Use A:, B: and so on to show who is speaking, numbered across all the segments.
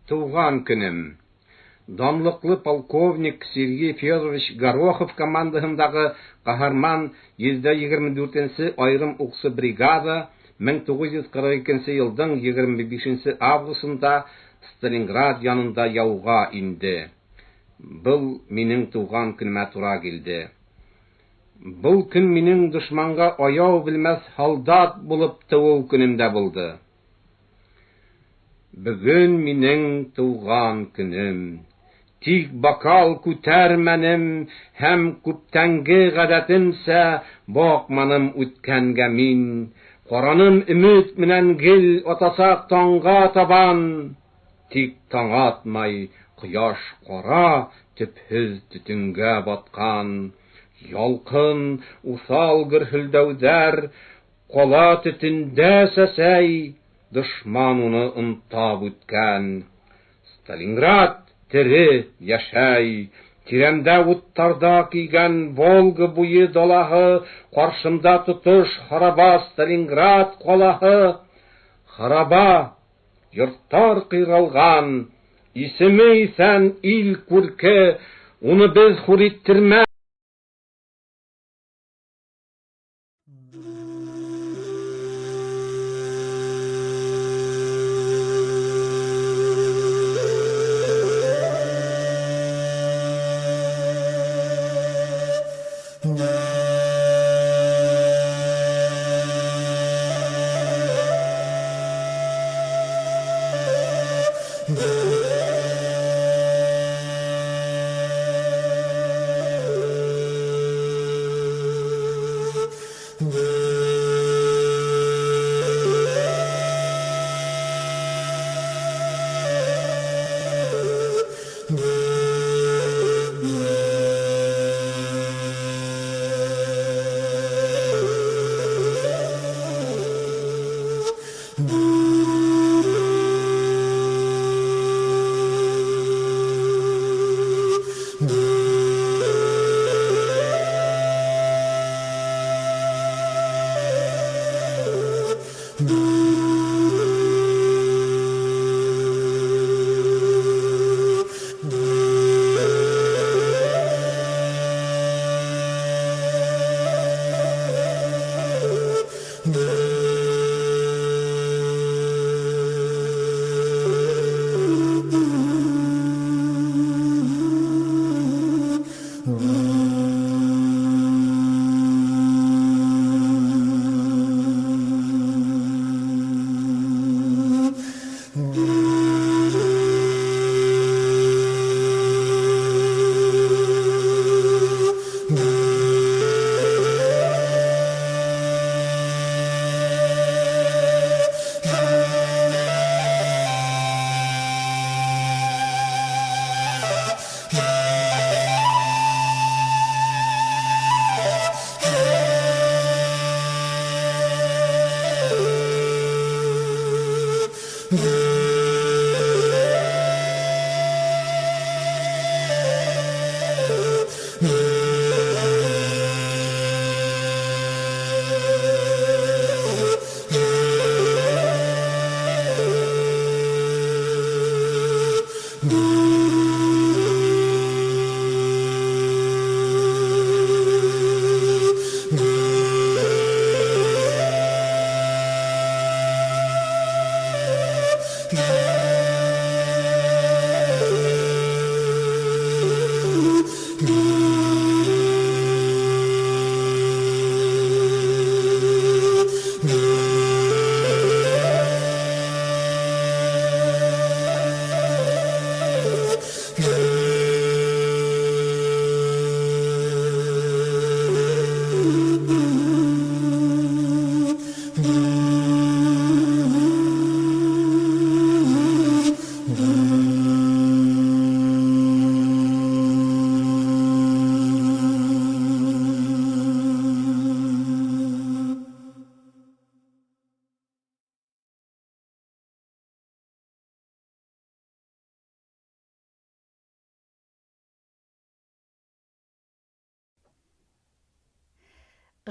A: Тыуған көнөм. Данлыҡлы полковник Сергей Федорович Горохов командаһындағы ҡаһарман 124 нсе айырым уҡсы бригада 1942 йылдың 25 августында Сталинград янында яуға инде. Был минең тыуған көнөмә тура килде. Был көн минең дошманға аяу белмәҫ һалдат булып тыуыу көнөм дә булды. Бөгөн минең тыуған көнөм. Тик бокал күтәрмәнем һәм күптәнге ғәҙәтемсә баҡманым үткәнгә мин. Ҡараным өмөт менән гел атасаҡ таңға табан. Тик таң атмай, ҡояш ҡара төпһөҙ төтөнгә батҡан. Ялҡын, уҫал гөрһөлдәүҙәр ҡала төтөндә сәсәй. Дошман уны онтап үткән. Сталинград тере йәшәй. Тирәмдә уттарҙа көйгән Волга буйы далаһы, ҡаршымда тотош хараба Сталинград ҡалаһы. Хараба, йорттар ҡыйралған, исеме иҫән ил күрке, уны беҙ хур иттермәҫ.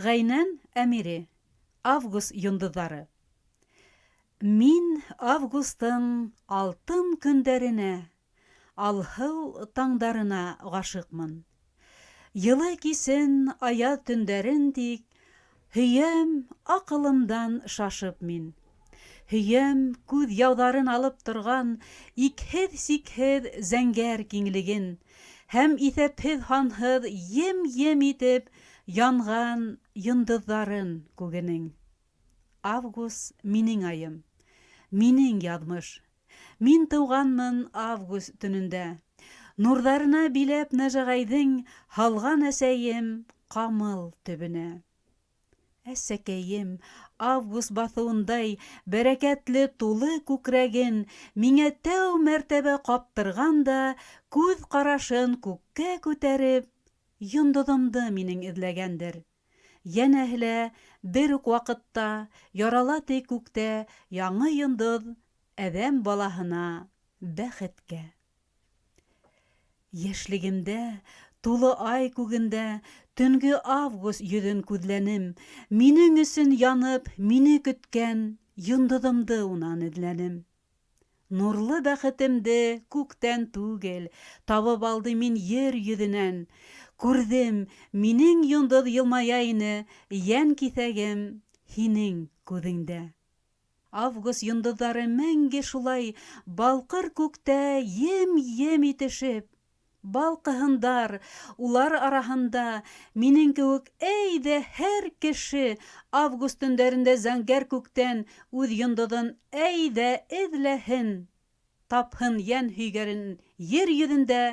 B: Ғәйнән Әмири. Август йондоҙҙары. Мин августың алтын көндәренә, алһыу таңдарына ғашиҡмын. Йылы кисен, аяҙ төндәрен тик һөйәм аҡылымдан шашып мин. Һөйәм күҙ яуҙарын алып торған икһеҙ-сикһеҙ зәңгәр киңлеген һәм иҫәпһеҙ-һанһыҙ ем-ем итеп янған йондоҙҙарын күгенең. Август минең айым, минең яҙмыш. Мин тыуғанмын август төнөндә. Нурҙарына биләп нәжәғәйҙең һалған әсәйем ҡамыл төбөнә. Әсәкәйем, август баҫыуындай бәрәкәтле тулы күкрәген миңә тәү мәртәбә ҡаптырған да күҙ ҡарашын күккә күтәреп, йондоҙомдо минең эҙләгәндер. Йәнәһе лә бер үк ваҡытта ярала ти күктә яңы йондоҙ әҙәм балаһына бәхеткә. Йәшлегемдә, тулы ай күгендә төнгө август йөҙөн күҙләнем, минең өсөн янып, мине көткән йондоҙомдо унан эҙләнем. Нурлы бәхетемде күктән түгел, табып алды мин ер йөҙөнән. Күрҙем, минең йондоҙ йылмая ине, йән киҫәгем һинең күҙеңдә. Август йондоҙҙары мәңге шулай балҡыр күктә ем-ем итешеп, балҡыһындар, улар араһында минең кеүек әйҙә һәр кеше август төндәрендә зәңгәр күктән үҙ йондоҙон әйҙә эҙләһен, тапһын йән һөйгәрен ер йөҙөндә,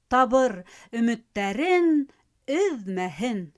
B: табыр өмөттәрен өҙмәһен.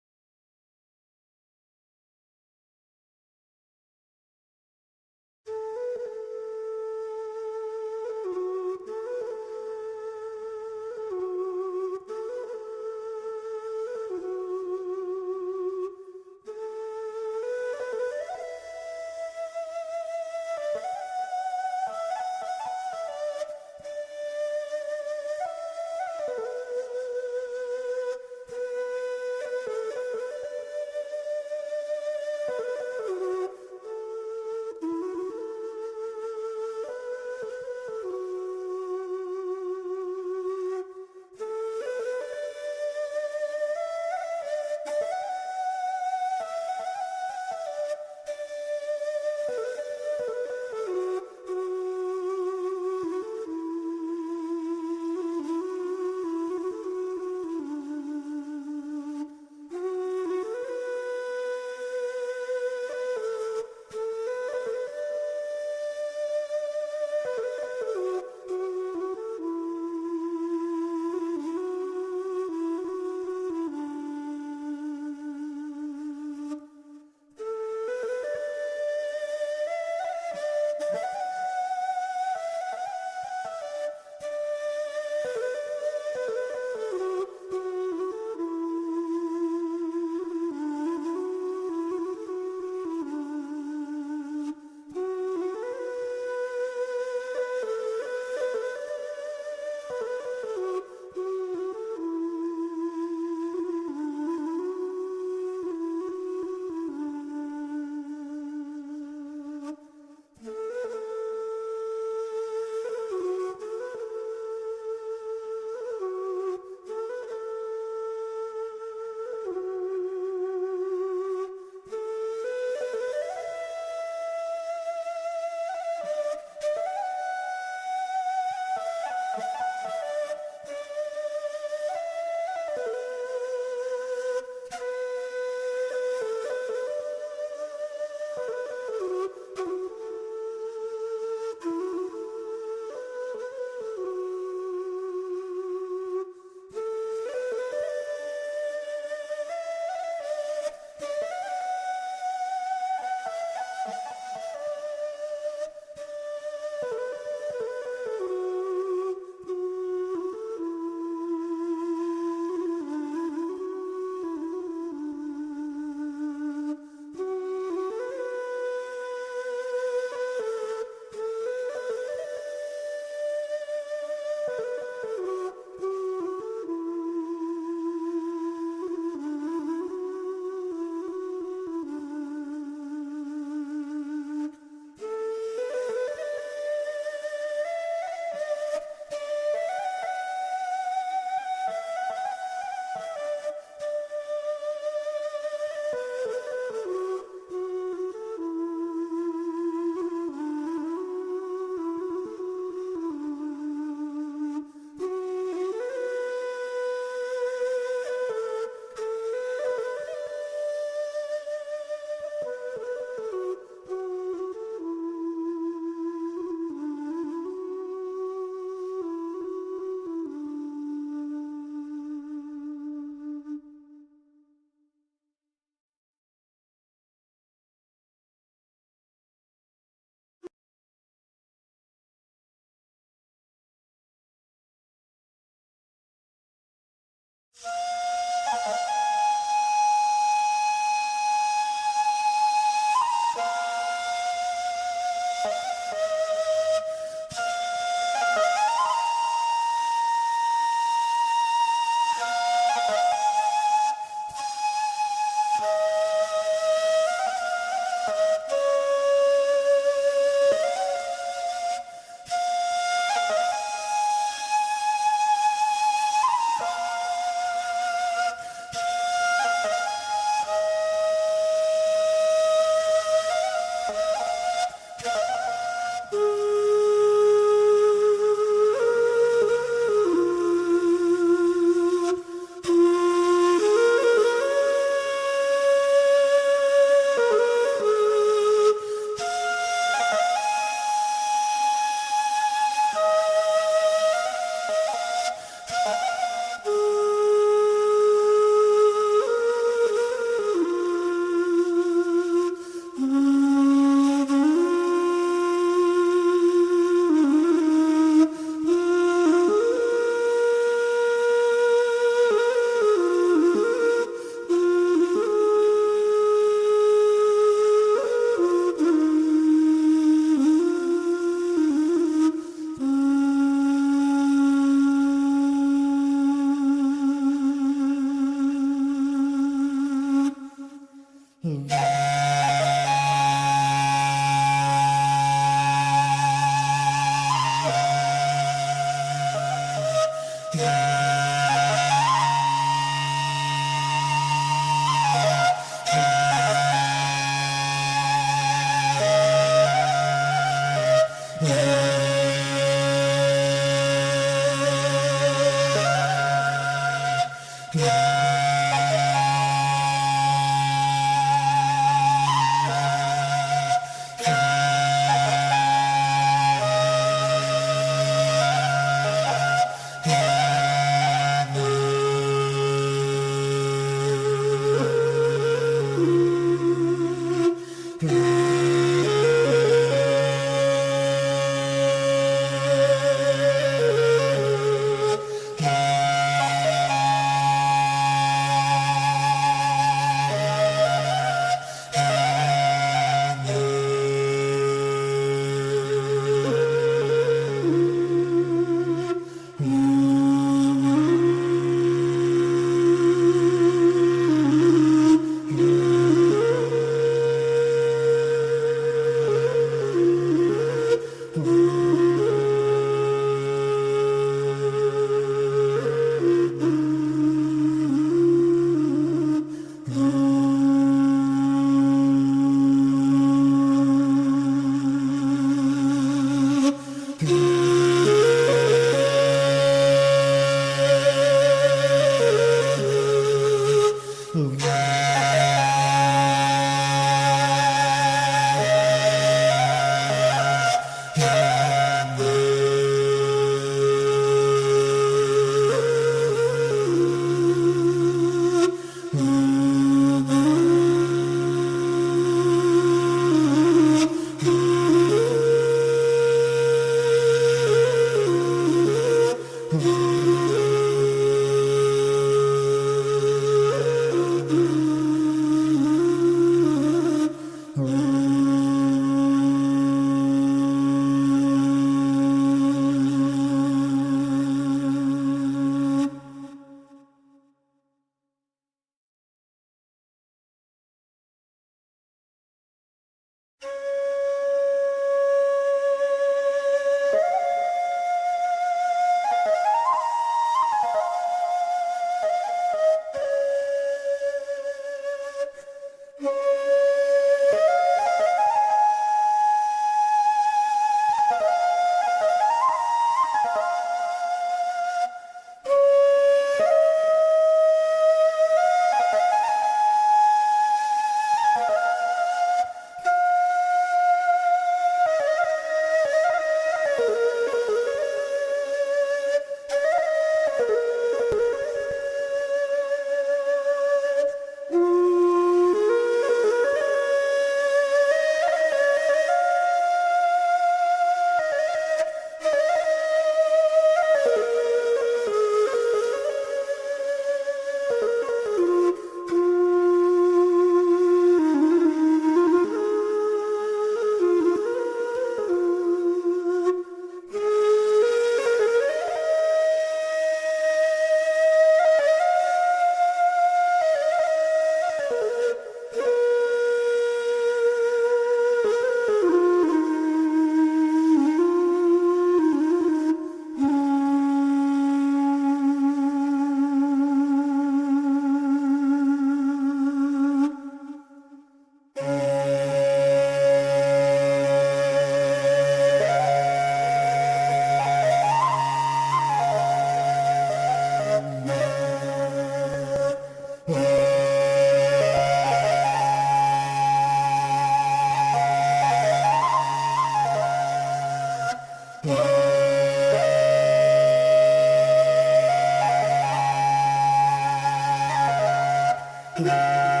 C: Yeah.